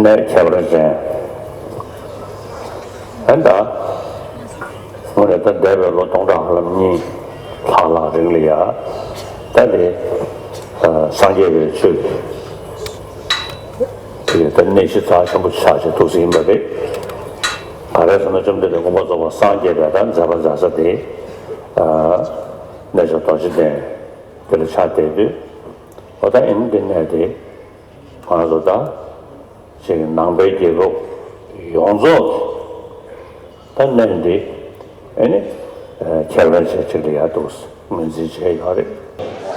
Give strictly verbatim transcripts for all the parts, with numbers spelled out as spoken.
ནས་ཁྱད་པར་ཅན། ཨ་ད། དངོས་གནས་ད་འདས་པའི་ལོ་སྟོང་ཕྲག་ཧ་ལམ་གཉིས་ལྷག་ལྷག་རིང་ལ་ཡ། ད་དེ། ཨ། སངས་རྒྱས་པའི་ཆོས་ཀྱི། དེ་ད་གནས་གཞི་རྩ་ཆེན་པོ་ཆགས་བྱས་འདུག་ཟིན་པ་རེད། ག་རེ་ཟེར་ན་བཅོམ་ལྡན་འདས་མངོན་པར་རྫོགས་པར་སངས་རྒྱས་པའི་ད་མཛད་པ་མཛད་ས་དེ། ཨ། གནས་མཆོག་རྡོ་རྗེ་གདན་དེ་ལ་ཆགས་བསྡད་དུས། འོ་ད་ཨིན་དེ་གནས་དེ། ང་ཚོ་ད་ཅིག་ནང་པའི་རྒྱལ་ཁབ་ཡོངས་རྫོགས་ཀྱི་ད་གནས་འདི་ཨེ་ནི་ཁྱད་ལོན་བྱེད་ཅིག་ལ་ཡ་འདུག་ངོས་འཛིན་བྱས་ཡོད་རེད།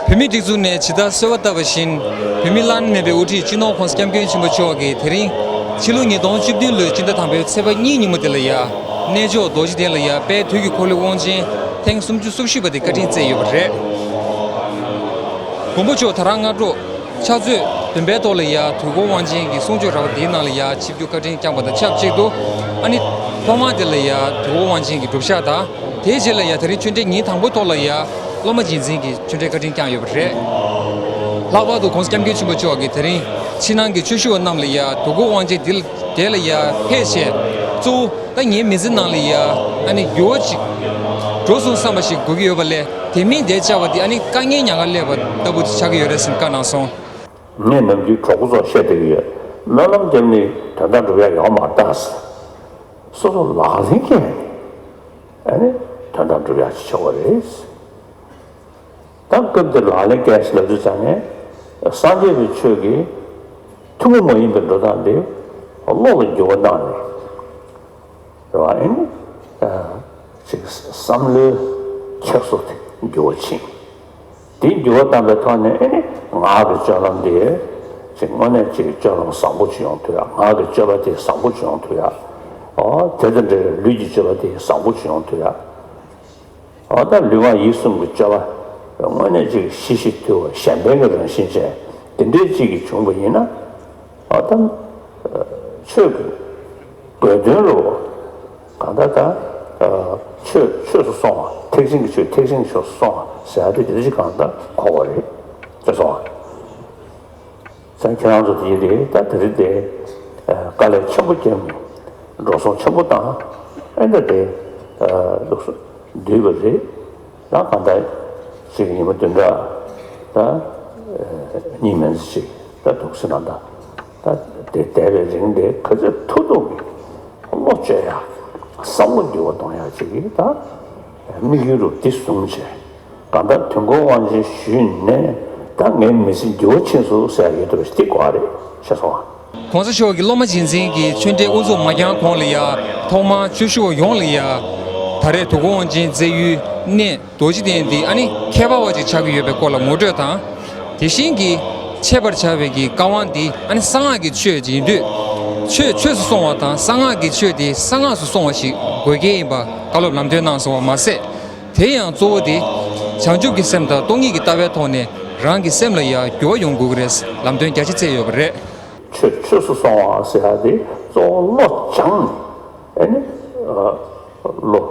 བོད་མིའི་སྒྲིག་འཛུགས་ནས་ཇི་ལྟར་གསོལ་བ་བཏབ་པ་བཞིན། བོད་མི་བླ་ན་མེད་པའི་དབུ་ཁྲིད་སྤྱི་ནོར་༸གོང་ས་༸སྐྱབས་མགོན་ཆེན་པོ་མཆོག་གིས་དེ་རིང་ཕྱི་ལོ་ཉིས་སྟོང་བཅུ་བདུན་ལོའི་སྤྱི་ཟླ་དང་པོའི་ཚེས་པ་གཉིས་ཉིན་མོ་དེ་ལ་ཡ། གནས་མཆོག་རྡོ་རྗེ་གདན་ལ་ཡ་དཔལ་དུས་ཀྱི་འཁོར་ལོའི་དབང་ཆེན་ཐེངས་སུམ་ཅུ་སོ་བཞི་པ་དེ་བཀའ་དྲིན་བསྩལ་ཡོད་པ་རེད། མགོན་པོ་མཆོག་ད་རང་སྔ་དྲོ་ཕྱག་ཚོད་བདུན་པའི་ཐོག་ལ་ཡ་དུས་འཁོར་དབང་ཆེན་གྱི་གསུང་ཆོས་ར་བ་དེའི་ནང་ལ་ཡ་ཆིབས་བསྒྱུར་བཀའ་དྲིན་བསྐྱངས་པ་དང་ཆབས་ཅིག་ཏུ། ཨ་ནི་ཐོག་མར་དེ་ལ་ཡ་དུས་འཁོར་དབང་ཆེན་གྱི་སྒྲུབ་ཞག་དང་། དེའི་རྗེས་ལ་ཡ་དེ་རིང་ཆོས་འབྲེལ་ཉིན་དང་པོའི་ཐོག་ལ་ཡ་སློབ་མ་རྗེས་འཛིན་གྱི་ཆོས་འབྲེལ་བཀའ་དྲིན་བསྐྱངས་ཡོད་པ་རེད། ལྷག་པར་དུ་༸གོང་ས་༸སྐྱབས་མགོན་ཆེན་པོ་མཆོག་གིས་དེ་རིང་ཕྱི་ནང་གི་ཆོས་ཞུ་བ་རྣམས་ལ་ཡ་དུས་འཁོར་དབང་ཆེན་འདི་ལ་དེ་ལ་ཡ་ཕེབས་བྱས་གཙོ་བོ། ད་ངའི་མི་ཚེ་ནང་ལ་ཡ་ཨ་ནི་འགྱུར་བ་ཅིག་འགྲོ་སོང་བསམ་པ་ཞིག་དགོས་ཀྱི་ཡོད་པ་ལས། དེ་མིན་དེ་བཅར་བ་དེ་ཨ་ནི་དཀའ་ངལ་ཉག་ག་སླེབས་པ་ལྟ་བུ་དེ་ཆགས་ཀྱི་ཡོད་རེད་ཟེར་བཀའ་གནང་སོང་། ངས་ནམ་རྒྱུན་གྲོགས་པོ་ཚོར་བཤད་བསྡད་ཀྱི་ཡོད། སྨོན་ལམ་བརྒྱབ་ནས་དོན་དག་འགྲུབ་ཡ་ཡོད་མ་རེད་ད། སོ་སོ་ལག་ལེན་བཀལ་ནས་ཨ་ནི་དོན་དག་འགྲུབ་ཡ་ཞིག་ཆགས་པ་རེད། ད་སྐབས་འདིར་ལག་ལེན་བཀལ་ཟེར་ལབ་དུས་ཙང་ནས། སངས་རྒྱས་པའི་ཆོས་ཀྱི་ཐུན་མོང་མ་ཡིན་པའི་འགྲོ་སྟངས་འདི་བློ་ལ་འགྱུར་བ་བཏང་ནས། རེད་བ། ཨེ་ནི། ཅིག་བསམ་བློའི་འཁྱེར་སོ་དེ་འགྱུར་བ་ཕྱིན། དེ་འགྱུར་བ་བཏང་པའི་ཐོག་ནས་ཨེ་ནི་ངག་གི་སྤྱོད་ལམ་དེ། ཅིག་དངོས་གནས་ཅིག་སྤྱོད་ལམ་བཟང་པོ་ཅིག་ཡོང་ཐུབ་ཡ། ངག་གི་སྤྱོད་པ་དེ་བཟང་པོ་ཅིག་ཡོང་ཐུབ་ཡ། ཨོ་དེ་དང་འབྲེལ་བའི་ལུས་ཀྱི་སྤྱོད་པ་དེ་བཟང་པོ་ཅིག་ཡོང་ཐུབ་ཡ། ཨོ་ད་ལུས་ངག་ཡིད་གསུམ་གྱི་སྤྱོད་པ་དངོས་གནས་ཅིག་ཞི་ཞིང་དུལ་བ་གཞན་ཕན་གྱི་རང་བཞིན་ཅན་དེ་འདྲའི་ཅིག་གིས་བྱུང་བ་ཡིན་ན། ཨོ་ད་ཆོས་ཀྱི་དགོས་དོན་རུ་གང་ལྟར་ད་ཆོས་ཆོས་སུ་སོང་བ། ཐེག་ཆེན་གྱི་ཆོས་ཐེག་ཆེན་གྱི་ཆོས་སུ་སོང་བ་ཟེར་ཡ་དེ་དེ་འདྲ་ཅིག་གང་ལྟར་གོ་བ་རེད། ཅེས་སོང་བ། ཙང་ཁྱེད་རང་ཚོ་དེ་རེད། ད་དེ་རེད་དེ། དཀའ་ལས་ཆེན་པོ་བརྒྱབ་ནས་འགྲོ་སོང་ཆེན་པོ་བཏང་། ཨེ་འདྲ་དེ་ལུགས་སུ་བསྡུས་པ་རེད། ད་གང་ལྟར་ཅིག་ཉི་མ་བདུན་ཕྲག་ད་གཉིས་མན་ཙམ་ཅིག་ད་འདུག་ཟེར་ན། ད་ད་དེ་འདས་པའི་རིང་དེ་ག་ཚོད་ཐུབ་ཐུབ་ཀྱིས་བློ་བཅོས་ཡ། བསམ་བློ་འགྱུར་བ་གཏོང་ཡ་ཅིག་གིས་ད་དམིགས་ཡུལ་རུ་འདི་བཟུང་བྱས། གང་ལྟར་དུས་འཁོར་དབང་ཆེན་ཞུས་ནས་ད་ངའི་མི་ཚེ་འགྱུར་བ་ཕྱིན་སོང་ཟེར་ཡ་ཡོད་འདུག་པ་ཞིག་འདི་གོ་བ་རེད། ཤེས་སོང་ཨ། ༸གོང་ས་མཆོག་གིས་སློབ་མ་རྗེས་འཛིན་གྱི་ཆོས་འབྲེལ་དབུ་འཛུགས་མ་བསྐྱངས་གོང་ལ་ཡ། ཐོག་མར་ཆོས་ཞུ་བ་ཡོངས་ལ་ཡ། ད་རེས་དུས་འཁོར་དབང་ཆེན་མཛད་ཡུལ་གནས་རྡོ་རྗེ་གདན་འདི་ཨ་ནི་ཁྱད་པར་བ་ཅིག་ཆགས་ཀྱི་ཡོད་པའི་སྐོར་ལ་ངོ་སྤྲོད་དང་། དེ་བཞིན་གྱི་ཁྱད་པར་བྱ་བའི་གི་བཀའ་དབང་འདི་ཨ་ནི་གསང་སྔགས་ཀྱི་ཆོས་ཡིན་དུས། ཆོས་ཆོས་སུ་སོང་བ་དང་གསང་སྔགས་ཀྱི་ཆོས་དེ་གསང་སྔགས་སུ་སོང་བ་ཞིག་དགོས་གལ་ཡིན་པ་བཀའ་སློབ་ལམ་སྟོན་གནང་སོང་བ་མ་ཟད། དེ་ཡང་གཙོ་བོ་དེ་བྱང་ཆུབ་ཀྱི་སེམས་དང་སྟོང་ཉིད་ཀྱི་ལྟ་བའི་ཐོག་ནས་རང་གི་སེམས་ལ་ཡང་འགྱུར་བ་ཡོང་དགོས་ཀྱི་རེད། ལམ་སྟོན་རྒྱ་ཆེ་བསྩལ་ཡོད་པ་རེད། ཆོས་ཆོས་སུ་སོང་བ་ཟེར་ཡ་དེ་གཙོ་བོ་བློ་སྦྱངས་ནས་ཨེ་ནི། བློ་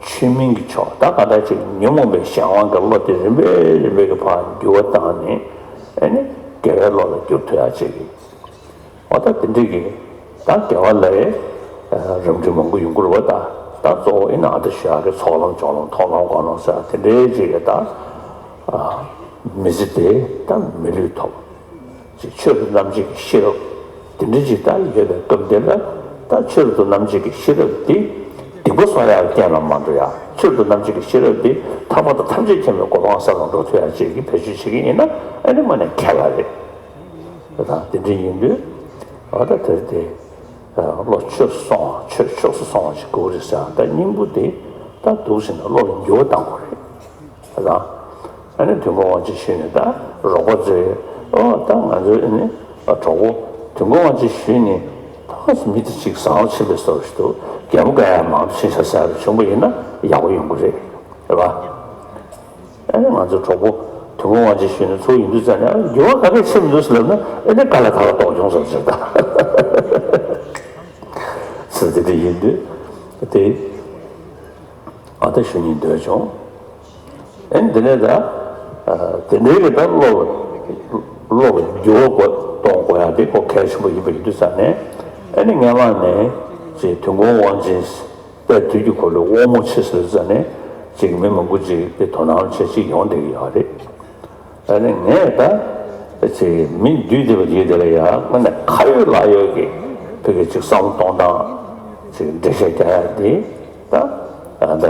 ཆོས་མིན་གྱི་ཕྱོགས། ད་ག་འདྲ་ཅིག་ཉོན་མོངས་པའི་གཞན་དབང་གི་བློ་དེ་རིམ་པས་རིམ་པས་ཀྱི་བར་འགྱུར་བ་བཏང་ནས་ཨེ་ནི་དགེ་བའི་བློ་ལ་འགྱུར་ཐུབ་ཡ་ཅིག་གི། འོ་ད་དེ་འདྲ་གི་ད་དགེ་བ་ལ་རབ་འབྲིང་མང་པོ་ཡོང་གི་རེད་པ། ད་ད་གཙོ་བོ་ཨེ་ནི་ཨ་ད་ཞུ་ཡ་གི་ཚོགས་ལམ་སྦྱོར་ལམ་མཐོང་ལམ་སྒོམ་ལམ་ཟེར་ཡ་དེ་འདྲའི་ཅིག་གི་ད་མི་ཚེ་དེ་ད་མི་ལུས་ཐོབ། ཅིག་ཆོས་རབ་རྣམ་འབྱེད་ཀྱི་ཤེས་རབ་དེ་འདྲ་ཅིག་ད་ཡོད་པའི་སྐབས་དེ་ལ། ད་ཆོས་རབ་ཏུ་རྣམ་འབྱེད་ཀྱི་ཤེས་རབ་དེ་སྡིག་པ་གསོག་ཡག་རྐྱེན་ལ་མ་འགྲོ་ཡ། ཆོས་རབ་ཏུ་རྣམ་འབྱེད་ཀྱི་ཤེས་རབ་དེ་ཐར་པ་དང་ཐམས་ཅད་མཁྱེན་པའི་གོ་འཕང་ས་ལ་འགྲོ་ཐུབ་ཡ་ཅིག་གི་བེད་སྤྱོད་བྱེད་ཀྱི་ཡིན་ན་ཨ་ནི་དངོས་གནས་ཁྱད་པར་རེད། ད་དེ་འདྲ་ཡིན་དུས་ཨ་ད་དེར་དེ་བློ་ཆོས་སུ་སོང་བ། ཆོས་ཆོས་སུ་སོང་བ་ཞིག་དགོས་རེད་ཟེར། ད་སྙིང་པོ་དེ་ད་འདུག་ཟེར་ན་བློ་ལ་འགྱུར་བ་གཏང་དགོས་རེད། ད་ཨ་ནི་དུས་འཁོར་དབང་ཆེན་ཞུས་ནས་ད་རོགས་པ་ཚོས་ཨོ་ད་ང་ཚོའི་ཨ་ནི་གྲོགས་པོ་དུས་འཁོར་དབང་ཆེན་ཞུས་ནས་ད་མི་དེ་ཅིག་བཟང་བོ་ཕྱིན་པའི་བཟོ་ཞིག་འདུག་རྒན་པོ་འགའ་ཡང་མང་པོ་ཕྱིན་ཤག་ཟེར་བྱུང་པ་ཡིན་ན་ཡག་པོ་ཡོང་གི་རེད། རེད་པ། ཨ་ནི་ང་ཚོའི་གྲོགས་པོ་དུས་འཁོར་དབང་ཆེན་ཞུས་ནས་ཚུར་ཡོང་དུས་ཙམ་ནས་ཨ་འགྱུར་བ་ག་གེ་ཕྱིན་མི་འདུག་ཟེར་ལབ་ན་ཨ་ནི་དཀའ་ལས་ཁག་པོ་ཏོག་བྱུང་བཟོ་ཞིག་ད་ཚུལ་དེ་འདྲ་ཡིན་དུས་དེ། ཨ་ད་ཞུ་སྙིང་འདོད་བྱུང་། ཨེ་འདི་ནས་ད་དེ་འདྲའི་གི་ད་བློ་བློ་གི་འགྱུར་བ་གཏོང་དགོས་ཡ་དེ་ཁོ་གལ་ཆེན་པོ་ཡིན་པ་ཡིན་དུས་ཙང་ནས། ཨ་ནི་སྔན་མ་ནས་ཅིག་དུས་འཁོར་དབང་ཆེན་དཔལ་དུས་ཀྱི་འཁོར་ལོའི་དབང་མོ་ཆེ་ཟེར་ཙ་ནས་ཅིག་མི་མང་པོ་ཅིག་དེ་དོ་སྣང་བྱེད་ཅིག་ཡོང་བསྡད་ཀྱི་ཡོད་རེད། ཨ་ནི་ངས་ད་ཅིག་མི་འདུས་བསྡད་པ་ཡིན་དེ་ལ་ཡང་ང་ནས་ཁ་ཡོད་ལག་ཡོད་ཀྱི་བོད་ཀྱི་ཅིག་བསམ་བློ་གཏོང་སྟངས་ཅིག་འགྲེལ་བཤད་རྒྱག་ཡ་དེ་ད་ཨ་ད།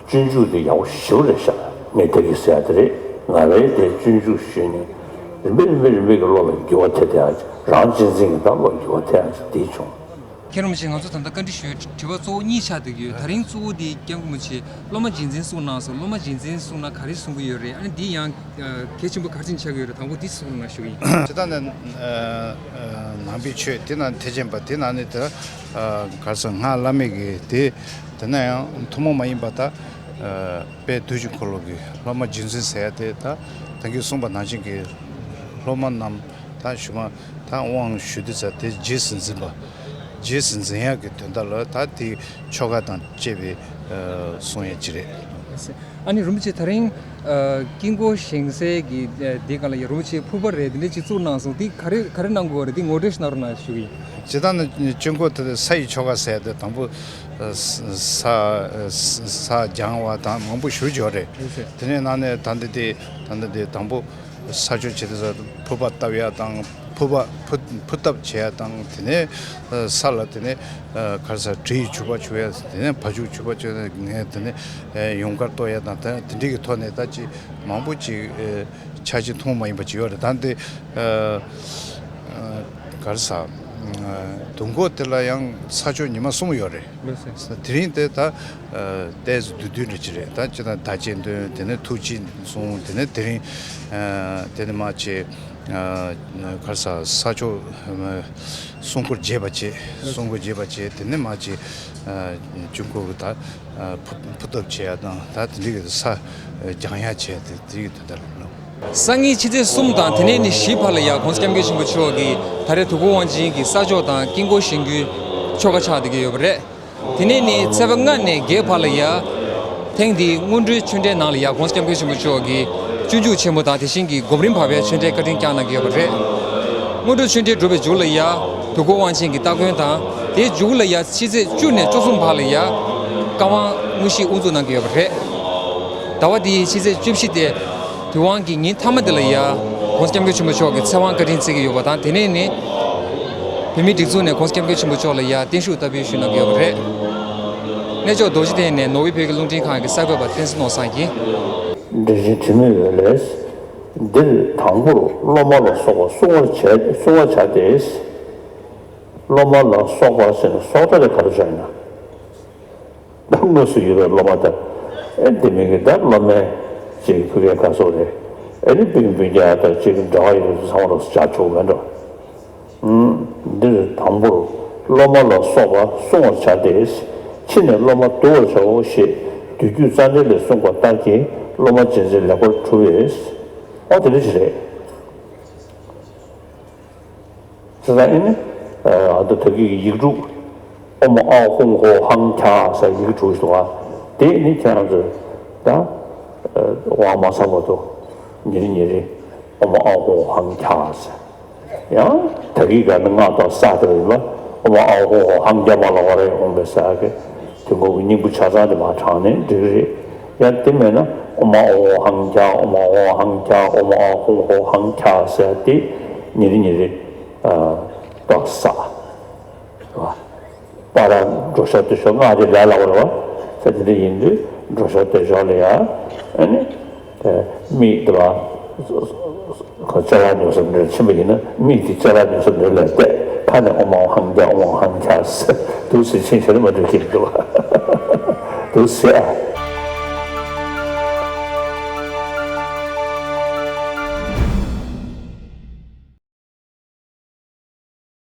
སྤྱོད་འཇུག་དེ་ཡག་པོ་ཞེ་པོ་རེད་ཤག་ངས་དེ་གི་ཟེར་ཡ་དེ་རེད། ང་རའི་དེ་སྤྱོད་འཇུག་ཞུས་ནས་རིམ་པས་རིམ་པས་རིམ་པས་ཀྱི་བློ་ལ་འགྱུར་བ་ཐེབས་ཐེབས་ཡ་ཅིག་རང་གཅེས་འཛིན་གྱི་ད་བློ་འགྱུར་བ་ཐེབས་ཡ་ཅིག་དེ་བྱུང་། མཁན་རིན་པོ་ཆེ། ང་ཚོ་ད་ལྟ་བཀའ་འདྲི་ཞུ་ཡའི་དྲི་བ་གཙོ་བོ་གཉིས་ཆགས་བསྡད་ཀྱི་ཡོད། དེ་རིང་གཙོ་བོ་དེ་སྐྱབས་མགོན་རིན་པོ་ཆེ་སློབ་མ་རྗེས་འཛིན་གསུངས་གནང་སོང་། སློབ་མ་རྗེས་འཛིན་གསུངས་ན་ག་རེ་གསུང་གི་ཡོད་རེད། ཨ་ནི་འདི་ཡང་གལ་ཆེན་པོ་ག་རེ་ཅིག་ཆགས་ཀྱི་ཡོད་རེད། དང་པོ་འདི་གསུང་གནང་ཞུ་གི་ཡིན། ཇི་ལྟར་ན་ནང་པའི་ཆོས་དེ་ན་ཐེག་ཆེན་པ་དེ་ན་ནི་དེ་ག་རེ་ཟེར་སྔགས་བླ་མེད་ཀྱི་དེ། དེ་ན་ཡང་ཐུན་མོང་མ་ཡིན་པ་ད་དཔལ་དུས་ཀྱི་འཁོར་ལོ་གི་སློབ་མ་རྗེས་འཛིན་ཟེར་ཡ་དེ་ད་ད་གིན་གསུངས་པ་ནང་བཞིན་གྱི་སློབ་མ་རྣམས་ད་ཞུ་མ་ད་དབང་ཞུ་དུས་ཙ་དེ་རྗེས་སུ་འཛིན་པ། རྗེས་སུ་འཛིན་ཡག་གི་དོན་དག་ལ་ད་དེ་ཆོ་ག་དང་བཅས་པའི་གསུང་ཡ་ཅིག་རེད། ཨ་ནི་རིན་པོ་ཆེ་ད་རིང་དཀྱིལ་འཁོར་བཞེངས་སའི་གི་འདི་ག་ལ་ཡ་རིན་པོ་ཆེ་ཕུར་པ་རེད། འདི་འདྲ་ཅིག་བཙུགས་གནང་སོང་། འདི་ག་རེ་ག་རེ་གནང་དགོས་པ་རེད། འདི་ངོ་སྤྲོད་ཞིག་གནང་རོགས་གནང་ཞུ་གི་ཡིན། ཇི་ལྟར་ན་དཀྱིལ་འཁོར་དེ་ས་ཡི་ཆོ་ག་ཟེར་ཡ་དེ་དང་པོ། ས་ས་སྦྱང་བ་དང་མང་པོ་ཞུ་ཡོད་རེད། དེ་ནས་ནང་ནས་ད་འདི་དེ་ད་འདི་དེ་དང་པོ་ས་ཆོག་བྱེད་དུས་ཕུར་པ་བཏབ་ཡ་དང་ཕུར་པ་ཕུར་ཕུར་བཏབ་བྱེད་ཡ་དང་དེ་ནས་ས་ལ་དེ་ནས་ག་རེ་ཟ་དྲི་ཡི་བྱུག་པ་བྱུག་ཡ་དེ་ནས་བ་ཕྱུགས་བྱུག་པ་བྱུག་ཡ་དེ་ནས་ཡུངས་ཀར་གཏོར་ཡ་དང་དེ་འདྲའི་གི་ཐོག་ནས་ད་ཅི་མང་པོ་ཅིག་ཆ་ཅིག་མཐོང་མ་ཡིན་པ་ཅིག་ཡོད་རེད། ད་འདི་ག་རེ་ཟ་དུས་འཁོར་དེ་ལ་ཡང་ས་ཆོག་ཉི་མ་གསུམ་ཡོད་རེད། དེ་རིང་དེ་ད་ཏོག་ཙམ་བསྡུས་བསྡུས་འདྲ་ཅིག་རེད། ད་ཅི་ད་བདག་བསྐྱེད་འདོན། དེ་ནས་ཐུགས་རྗེ་གསུང་། དེ་ནས་དེ་རིང་དེ་ནས་མ་བྱས་ག་རེ་ཟ་ས་ཆོག་གསུང་འཁོར་རྒྱས་པ་བྱས། གསུང་འཁོར་རྒྱས་པ་བྱས། དེ་ནས་མ་བྱས་དཀྱིལ་འཁོར་གྱི་ད་ཕུ་ཕུར་བཏབ་བྱས་ཡ་དང་ད་དེ་འདྲའི་གི་ས་སྦྱང་ཡ་བྱས། དེ་དེ་གི་དོན་དག་ལ། སང་ཉིན་ཕྱི་ཚེས་གསུམ་དང་དེ་ནས་ནི་བཞིའི་བར་ལ་ཡ་༸གོང་ས་༸སྐྱབས་མགོན་ཆེན་པོ་མཆོག་གིས་ད་རེས་དུས་འཁོར་དབང་ཆེན་གྱི་ས་ཆོག་དང་དཀྱིལ་འཁོར་བཞེངས་རྒྱུའི་ཆོ་ག་ཆགས་བསྡད་ཀྱི་ཡོད་པ་རེད། དེ་ནས་ནི་ཚེས་པ་ལྔ་ནས་བརྒྱད་བར་ལ་ཡ། ཐེངས་འདིའི་སྔོན་འགྲོའི་ཆོས་འབྲེལ་ནང་ལ་ཡ་༸གོང་ས་༸སྐྱབས་མགོན་ཆེན་པོ་མཆོག་གིས་སྤྱོད་འཇུག་ཆེན་མོ་དང་དེ་བཞིན་གྱི་སྒོམ་རིམ་བར་པའི་ཆོས་འབྲེལ་བཀའ་དྲིན་བསྐྱངས་གནང་གི་ཡོད་པ་རེད། སྔོན་འགྲོའི་ཆོས་འབྲེལ་གྲུབ་པའི་མཇུག་ལ་ཡ། དུས་འཁོར་དབང་ཆེན་གྱི་སྟ་གོན་དང་དེའི་མཇུག་ལ་ཡ་ཕྱི་ཚེས་བཅུ་ནས་བཅུ་གསུམ་བར་ལ་ཡ། བཀའ་དབང་དངོས་གཞི་དབུ་འཛུགས་གནང་གི་ཡོད་པ་རེད། ཟླ་བ་འདིའི་ཕྱི་ཚེས་བཅུ་བཞི་སྟེ། དུས་དབང་གི་ཉིན་མཐའ་མ་འདི་ལ་ཡ། ༸གོང་ས་༸སྐྱབས་མགོན་ཆེན་པོ་མཆོག་གིས་ཚེ་དབང་བཀའ་དྲིན་བསྩལ་གྱི་ཡོད་པ་དང་དེ་ནས་ནི། བོད་མིའི་སྒྲིག་འཛུགས་ནས་༸གོང་ས་༸སྐྱབས་མགོན་ཆེན་པོ་མཆོག་ལ་ཡ་བརྟན་བཞུགས་བསྟར་འབུལ་ཞུས་གནང་གི་ཡོད་པ་རེད། གནས་མཆོག་རྡོ་རྗེ་གདན་ནས་ནོར་ཝེ་བོད་ཀྱི་རླུང་འཕྲིན་ཁང་གི་གསར་འགོད་པ་བསྟན་འཛིན་ནོར་བཟང་ཡིན། འགྲེལ་ཆེན་དྲི་མེད་འོད་ལས། འདིར་དང་པོར་སློབ་མ་ལ་སོགས་པ་གསུང་བར་བྱ་གསུང་བར་བྱ་སྟེ། སློབ་མ་ལ་སོགས་པ་ཟེར་ན་སོགས་སྒྲ་དེ་ག་རེ་བྱ་ཡིན་ན། ད་དངོས་སུ་ཡོད་པའི་སློབ་མ་དང་། ཨེ་དེ་མིན་གྱི་ད་སློབ་མའི་ཅིག་ཕ་གིའི་ཁ་སོགས་རེད། ཨེ་ནི་སྤུན་སྤུན་ཀྱག་དང་ཅིག་འབྲེལ་བ་ཡོད་པ་ཚང་མ་ལ་སྦྱར་ཆོག་མེད་འགྲོ། ཨུམ། འདིར་དང་པོར་སློབ་མ་ལ་སོགས་པ་གསུང་བར་བྱ་སྟེ། ཕྱི་ནས་སློབ་མ་བསྡུ་བར་བྱའོ་ཞེས་བསྡུས་རྒྱུད་རྩ་འགྲེལ་ལས་གསུངས་པ་ལྟར་གྱི་སློབ་མ་རྗེས་འཛིན་ལེགས་པར་གྲུབ་པས། ཨོ་དེ་འདྲ་ཞིག་རེད། ས་ས་ཨེ་ནི། ཨ་ད་ད་གི་ཡིག་དྲུག་ཨོཾ་ཨཱཿཧཱུྃ་ཧོཿཧཱུྃ་ཁྱ་ཟེར་ཡིག་དྲུག་ཞིག་འདུག་ག་དེ་ནི་ཁྱེད་རང་ཚོས་ད་དབང་མ་ཚང་བར་དུ་ཉི་རེ་ཉི་རེ་ཨོཾ་ཨཱཿཧཱུྃ་ཧོཿཧཱུྃ་ཁྱ་ཟེར། ཡང་ད་གི་ག་ནི་སྔགས་དང་ས་དེ་ཡིན་པ་ཨོཾ་ཨཱཿཧཱུྃ་ཧོཿཧཱུྃ་ཁྱ་མ་ལ་བ་རེ་ཧཱུྃ་པའི་ས་གི་དུས་འཁོར་གྱི་སྙིང་པོ་ཆ་ཚང་དེ་མར་བགྲངས་ནས་འགྲིག་གི་རེད། ཡང་དེ་མེད་ན་ཨོཾ་ཨཱཿཧཱུྃ་ཧཱུྃ་ཁྱ་ཨོཾ་ཨཱཿཧཱུྃ་ཧཱུྃ་ཁྱ་ཨོཾ་ཨཱཿཧཱུྃ་ཧོཿཧཱུྃ་ཁྱ་ཟེར་དེ་ཉི་རེ་ཉི་རེ་ཨ་ཏོག་ཙམ་ཟ། རེད་བ། པ་ར་འགྲོ་ཞོར་སྡོད་ཞོར་སྔགས་དེ་ལས་སླ་བོ་རེད་བ། ས་དེ་འདྲ་ཡིན་དུས་འགྲོ་ཞོར་སྡོད་ཞོར་ལ་ཡ། ཨ་ནི། དེ་མིག་དེ་བ། ཁོ་ལྕགས་ར་ཉོ་ས་འདྲ་ཕྱིན་པ་ཡིན་ན་མིག་དེ་ལྕགས་ར་ཉོ་ས་འདྲ་ལ་བལྟས་ཁ་ནས་ཨོཾ་ཨཱཿཧཱུྃ་ཁྱ་ཨོཾ་ཨཱཿཧཱུྃ་ཁྱ་ཟེར་འདུག་ཟེར་ཕྱིན་ཞོར་མ་འགྲོ་གི་འདུག་བ། འདུག་ཟེར་ཨ།